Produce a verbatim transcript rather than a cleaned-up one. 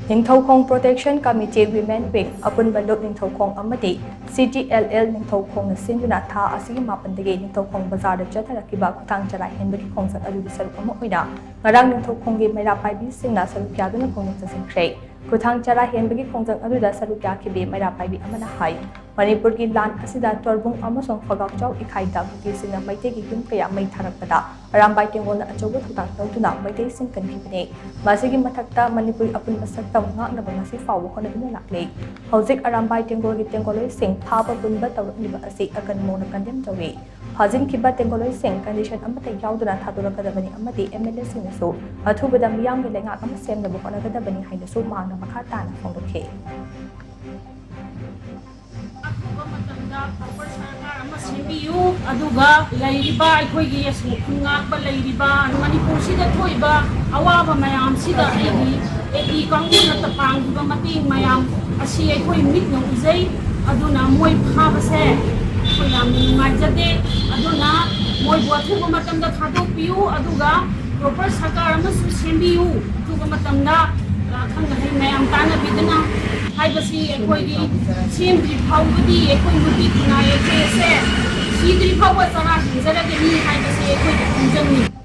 Ningthoukhong Protection Committee, Women Wing, ꯑꯄꯨꯟꯕ ꯂꯨꯞ ꯅꯤꯡꯊꯧꯈꯣꯡ ꯑꯃꯗꯤ C T L L ꯅꯤꯡꯊꯧꯈꯣꯡꯅ ꯁꯤꯟꯗꯨꯅ ꯊꯥ ꯑꯁꯤꯒꯤ ꯃꯥꯄꯟꯗꯒꯤ ꯅꯤꯡꯊꯧꯈꯣꯡ ꯕꯖꯥꯔꯗ ꯆꯠꯊꯔꯛꯈꯤꯕ ꯈꯨꯊꯥꯡ ꯆꯔꯥ ꯍꯦꯟꯕꯒꯤ ꯈꯣꯡꯖꯪ ꯑꯗꯨꯒꯤ ꯁꯔꯨꯛ ꯑꯃ ꯑꯣꯏꯅ ꯉꯔꯥꯡ ꯅꯤꯡꯊꯧꯈꯣꯡꯒꯤ ꯃꯩꯔꯥ ꯄꯥꯏꯕꯤꯁꯤꯡꯅ ꯁꯔꯨꯛ ꯌꯥꯗꯨꯅ ꯈꯣꯡꯖꯪ ꯆꯠꯁꯤꯟꯈ꯭ꯔꯦ꯫ ꯈꯨꯊꯥꯡ ꯆꯔꯥ ꯍꯦꯟꯕꯒꯤ ꯈꯣꯡꯖꯪ ꯑꯗꯨꯗ ꯁꯔꯨꯛ ꯌꯥꯈꯤꯕꯤ ꯃꯩꯔꯥ ꯄꯥꯏꯕꯤ ꯑꯃꯅ ꯍꯥꯏ, ꯃꯅꯤꯄꯨꯔꯒꯤ ꯂꯥꯟ ꯑꯁꯤꯗ ꯇꯣꯔꯕꯨꯡ ꯑꯃꯁꯨꯡ ꯐꯒꯥꯎꯆꯥꯎ ꯏꯈꯥꯏꯗ ꯀꯨꯀꯤꯁꯤꯡꯅ ꯃꯩꯇꯩꯒꯤ ꯌꯨꯝ ꯀꯌꯥ ꯃꯩ ꯊꯥꯔꯛꯄꯗ ꯑꯔꯥꯝꯕꯥꯏ ꯇꯦꯡꯒꯣꯜꯅ ꯑꯆꯧꯕ ꯊꯧꯗꯥꯡ ꯂꯧꯗꯨꯅ ꯃꯩꯇꯩꯁꯤꯡ ꯀꯟꯈꯤꯕꯅꯤ꯫ ꯃꯁꯤꯒꯤ ꯃꯊꯛꯇ ꯃꯅꯤꯄꯨꯔꯒꯤ ꯑꯄꯨꯟꯕ ꯁꯛꯇꯝ ꯉꯥꯛꯅꯕ ꯉꯁꯤ ꯐꯥꯎꯕ ꯍꯣꯠꯅꯗꯨꯅ ꯂꯥꯛꯂꯤ꯫ ꯍꯧꯖꯤꯛ ꯑꯔꯥꯝꯕꯥꯏ ꯇꯦꯡꯒꯣꯜꯒꯤ ꯇꯦꯡꯒꯣꯜꯂꯣꯏꯁꯤꯡ ꯐꯥꯕ ꯄꯨꯟꯕ ꯇꯧꯔꯛꯂꯤꯕ ꯑꯁꯤ ꯑꯀꯟꯕ ꯃꯑꯣꯡꯗ condemn ꯇꯧꯏ꯫ ꯐꯥꯖꯤꯟꯈꯤꯕ ꯇꯦꯡꯒꯣꯜꯂꯣꯏꯁꯤꯡ condition ꯑꯃꯠꯇ ꯌꯥꯎꯗꯅ ꯊꯥꯗꯣꯔꯛꯀꯗꯕꯅꯤ ꯑꯃꯗꯤ M L A ꯁꯤꯡꯅꯁꯨ ꯑꯊꯨꯕꯗ ꯃꯤꯌꯥꯝꯒꯤ ꯂꯩꯉꯥꯛ ꯑꯃ ꯁꯦꯝꯅꯕ ꯍꯣꯠꯅꯒꯗꯕꯅꯤ ꯍꯥꯏꯅꯁꯨ ꯃꯍꯥꯛꯅ ꯃꯈꯥ ꯇꯥꯅ ꯐꯣꯡꯗꯣꯛꯈꯤ꯫ ꯑꯊꯨꯕ ꯃꯇꯝꯗ proper ꯁꯔꯀꯥꯔ ꯑꯃ ꯁꯦꯝꯕꯤꯌꯨ, ꯑꯗꯨꯒ ꯂꯩꯔꯤꯕ ꯑꯩꯈꯣꯏꯒꯤ ꯑꯁꯣꯛ ꯑꯄꯟ ꯉꯥꯛꯄ ꯂꯩꯔꯤꯕ ꯃꯅꯤꯄꯨꯔꯁꯤꯗ ꯊꯣꯛꯏꯕ ꯑꯋꯥꯕ ꯃꯌꯥꯝꯁꯤꯗ ꯑꯩꯒꯤ A P ꯀꯥꯡꯕꯨꯅ ꯄꯥꯡꯈꯤꯕ ꯃꯇꯦꯡ ꯃꯌꯥꯝ ꯑꯁꯤ ꯑꯩꯈꯣꯏ ꯃꯤꯠꯅ ꯎꯖꯩ꯫ ꯑꯗꯨꯅ ꯃꯣꯏ ꯐꯥꯕꯁꯦ ꯑꯩꯈꯣꯏ ꯌꯥꯝꯅ ꯅꯨꯡꯉꯥꯏꯖꯗꯦ꯫ ꯑꯗꯨꯅ ꯃꯣꯏꯕꯨ ꯑꯊꯨꯕ ꯃꯇꯝꯗ ꯊꯥꯗꯣꯛꯄꯤꯌꯨ, ꯑꯗꯨꯒ proper ꯁꯔꯀꯥꯔ ꯑꯃꯁꯨ ꯁꯦꯝꯕꯤꯌꯨ꯫ ꯑꯊꯨꯕ ꯃꯇꯝꯗ, ꯑ, ꯑꯈꯪ ꯑꯍꯩ ꯃꯌꯥꯝ ꯇꯥꯟꯅꯕꯤꯗꯨꯅ ꯍꯥꯏꯕꯁꯤ ꯑꯩꯈꯣꯏꯒꯤ ꯁꯦꯝꯗ꯭ꯔꯤ ꯐꯥꯎꯕꯗꯤ ꯑꯩꯈꯣꯏ ꯅꯨꯄꯤ ꯈꯨꯟꯅꯥꯏ ꯑꯩꯈꯣꯏ ꯑꯁꯦ ꯁꯤꯗ꯭ꯔꯤ ꯐꯥꯎꯕ ꯆꯔꯥ ꯍꯤꯡꯖꯔꯒꯅꯤ ꯍꯥꯏꯕꯁꯤ ꯑꯩꯈꯣꯏꯒꯤ ꯈꯣꯡꯖꯪꯅꯤ꯫